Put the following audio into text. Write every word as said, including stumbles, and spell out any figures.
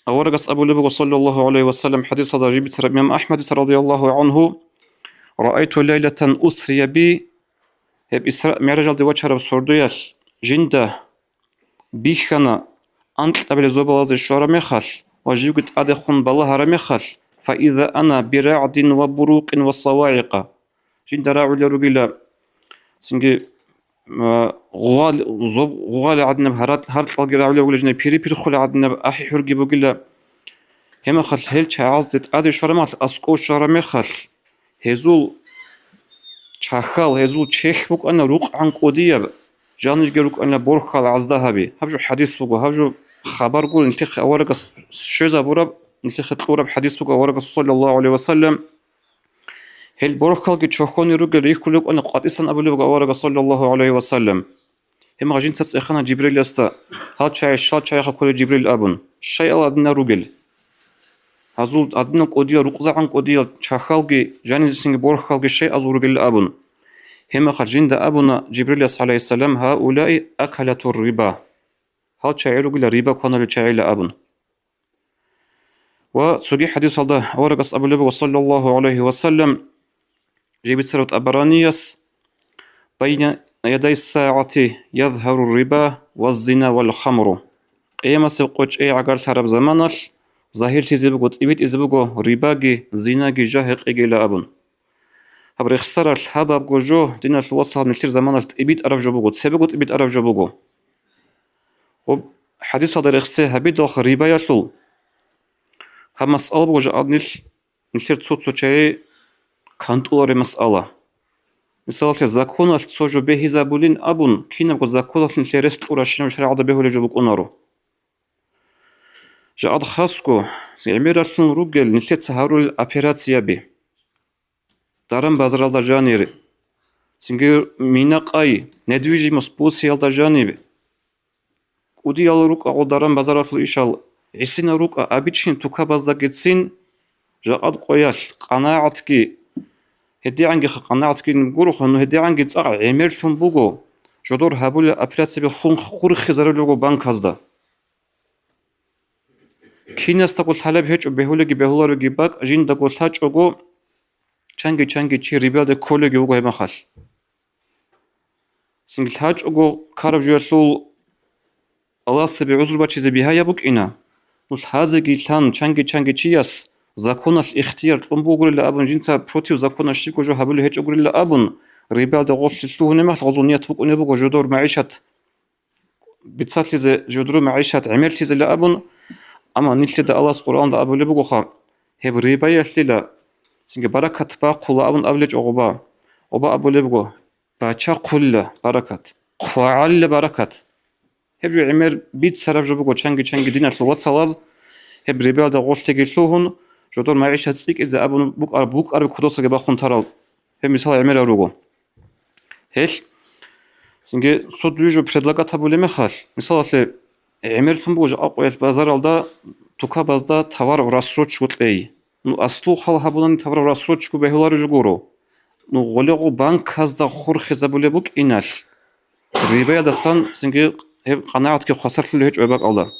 Аварагас абулеб буго, саллаллагьу гӀалайгьи ва саллам, хӀадисалда жиб бицараб имам Ахмадица, радияллагьу гӀангьу: «Раайту лайлатан усрия би», гьеб Исра-МигӀражалде вачараб сордоялъ жинда бихьана, анкьабилеб зобалазде щвараб мехалъ ва живги тӀадехун балагьараб мехалъ, «фаиза ана бирагӀдин ва бурукъин ва савагӀикъа». Жинда рагӀулел ругила, цинги, а, гъугъал-, зоб-, гъугъали гӀадинаб гьарат-, гьаркьалги рагӀулел ругила, жинда пири-пирхули гӀадинаб ахӀи-хӀурги бугила. Гьебмехалъ гьел чагӀазде тӀаде щвараб мехалъ, аскӀов щвараб мехалъ, гьезул чахьал, гьезул чехь букӀана рукъгӀан кӀудияб, жанирги рукӀана борхьал гӀаздагьаби. Гьаб жо хӀадис буго, гьаб жо хабар гуро, нилъехъе аварагас щвезабураб, нилъехъе кьураб хӀадис буго аварагас, саллаллагьу гӀалайгьи ва саллам. Гьел борхьалги чохьони ругел рихьулел рукӀана къватӀисан абулеб буго аварагас, саллаллагьу гӀалайгьи ва саллам. Гьебмехалъ жинца цӀехана Жибриласда, гьал чагӀи, щал чагӀиха кколел Жибрил абун, щай ал гьадинал ругел. Гьазул гьадинал кӀудиял, рукъзагӀан кӀудиял чахьалги, жанизесинги борхьалги щай азул ругел абун. Гьебмехалъ жинда абуна Жибрилас, гӀалайгьиссалам: «Гьаулаи акалатур риба». Гьал чагӀи ругила риба кваналел чагӀила абун. Ва цоги хӀадисалда аварагас абулеб буго, саллаллагьу гӀалайгьи ва саллам, жиб бицараб ТӀабаранияс: «Байна ядай сагӀати язгьару риба ва зина вал хамру». Къиямасеб къо чӀей гӀагарлъараб заманалъ загьирлъизе буго, тӀибитӀизе буго рибаги, зинаги, жо-гьекъигила абун. Гьаб рехсаралъ гьабабго жо, диналъул вацал, нилъер заманалъ тӀибитӀараб жо буго, цебего тӀибитӀараб жо буго. Гьоб хӀадисалда рехсей гьабидалха рибаялъул, гьаб масъала буго жакъа нилъ, нилъер цо-цо чагӀи кантӀулареб масъала. Мисалалъе, законалъ цо жо бегьизабулин абун, кинабго законалъ нилъер рес кьуращинаб шаригӀалда бегьулеб жо букӀунаро. Жакъа хасго, гӀемералъун ругел нилъеца гьарулел операцияби. Даран-базаралда жанир, цинги мина-къай, недвижимость босиялда жаниб. КӀудиял рукӀа гъо даран-базаралъул ишал, гӀисинал рукӀа обычный тукабаздагицин, жакъад къоялъ къанагӀатги, гьедигӀангиха къанагӀатги гуроха, ну гьедигӀанги цӀакъ гӀемерлъун буго, жодор гьабулеб операцияби хун хурхизарулел руго банказда. Кинасдаго лъалеб гьечӀо, бегьулаги бегьулароги бакӀ, жиндаго лъачӀого, чанги-чанги чи рибаялде кколеги вуго гьебмахалъ. Цинги лъачӀого ккараб жоялъул Аллагьасда гӀузру бачизе бигьаяб букӀина. Ну лъазеги лъан, чанги-чанги чияс законалъ ихтияр кьун бугурила абун, жинца против закона щибго жо гьабулеб гьечӀогурила абун, рибаялде гъорлъе лъугьунеб мехалъ гъозул ният букӀунеб буго жодор магӀишат бицалъизе, жодор магӀишат гӀемерлъизела абун, амма нилъеда Аллагьас Къуръанда абулеб бугоха, гьеб рибаялъила цинги баракат бахъула абун абулечӀо гъоба. Гъоба абулеб буго, бачахъула баракат, хъвагӀалила баракат. Гьеб жо гӀемер бицараб жо буго чанги-чанги диналъул вацалаз, гьеб рибаялда гъорлъеги лъугьун, жодор магӀишат цӀикӀкӀизе абун букӀар-, букӀараб кодосаги бахун тарал. Гьеб мисал гӀемерал руго. Гьелъ, цинги цо дуе жо предлагать гьабулеб мехалъ, мисалалъе, гӀемерлъун буго жакъа къоялъ базаралда, тукабазда товар в рассрочку кьей. Ну, аслу хал гьабунани товар в рассрочку бегьулареб жо гуро. Ну, гъолегъу банказда хурхизабулеб букӀиналъ, рибаялдасан цинги гьеб къанагӀатги хвасарлъулеб гьечӀо гьеб бакӀалда.